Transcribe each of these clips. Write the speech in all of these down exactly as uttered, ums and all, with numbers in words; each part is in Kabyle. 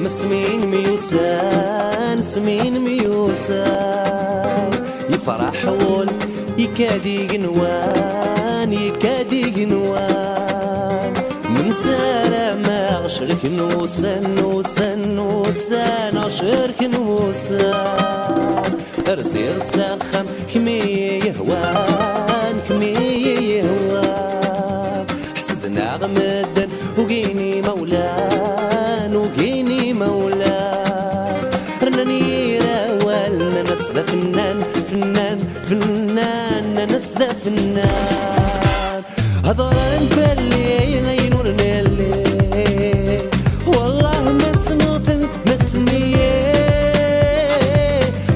Smin myusan, smin myusan, yefraḥ wul, yekka-d igenwan, yekka-d igenwan. Nemsarama ɣ cerken wussan, wussan, wussan, ɣ cerken wussan. Rziɣ-d s axxam, kmi yi-yehwan, kmi yi-yehwan. Ḥesden-aɣ medden, ugin imawlan, ugin imawlan. Rnan yir awal, nnan-as d afennan, fennan, fennan, nnan-as d afennan. Hedren fell-i ayen ur nelli. Wallah ma ssneɣ-ten, ma ssniye.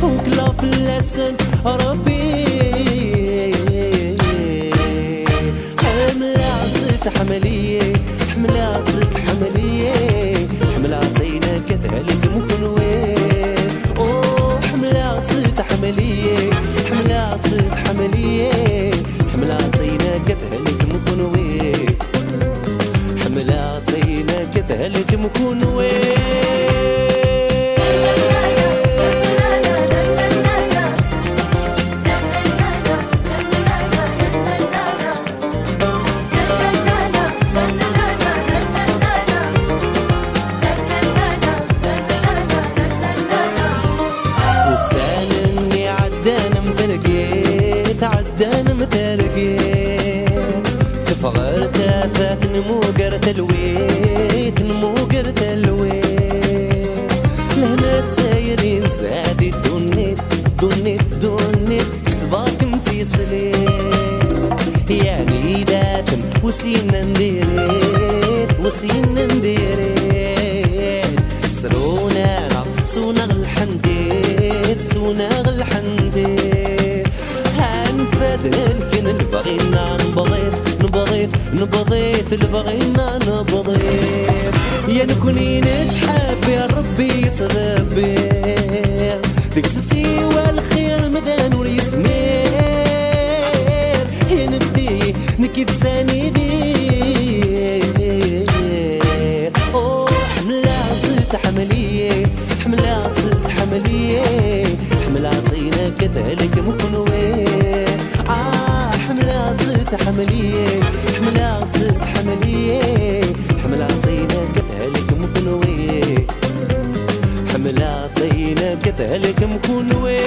Ukleɣ fell-asen Rebbi. Ḥemmleɣ-tt, tḥemmel-iyi. Ḥemmleɣ-tt, tḥemmel-iyi. Ḥemmleɣ-tt ayen akka thelkem kenwi. Oh, ḥemmleɣ-tt, tḥemmel-iyi. Ḥemmleɣ-tt, tḥemmel-iyi. Ḥemmleɣ-tt ayen akka thelkem kenwi. Ḥemmleɣ-tt ayen akka thelkem kenwi. Ussan-nni ɛeddan am targit, ɛeddan am targit. Teffeɣ ar tafat, nmuger talwit, nmuger talwit. Lehna d tayri, nezha di ddunit, ddunit, ddunit. Ḥesbeɣ-kem d tislit, yeɛni d atem, ur s-yennan diri-t, ur s-yennan diri-t. Srun-aneɣ, ssuneɣ lḥendit, ssuneɣ lḥendit. Anef ad helken lebɣi-nneɣ, nebḍit, nebḍit, nebḍit, lebɣi-nneɣ nebḍit. Ya nekni nettḥebbi, Rebbi yettḍebbi. Deg-s siwa lxir, mdan ur yezmir. Inefti nekk d sanidi. Oh, ḥemmleɣ-tt, tḥemmel-iyi. Ḥemmleɣ-tt, tḥemmel-iyi. Ḥemmleɣ-tt ayen akka thelkem kenwi. Ah, ḥemmleɣ-tt, tḥemmel-iyi. Ḥemmleɣ-tt, tḥemmel-iyi. Ḥemmleɣ-tt ayen akka thelkem kenwi. Ḥemmleɣ-tt ayen akka thelkem kenwi.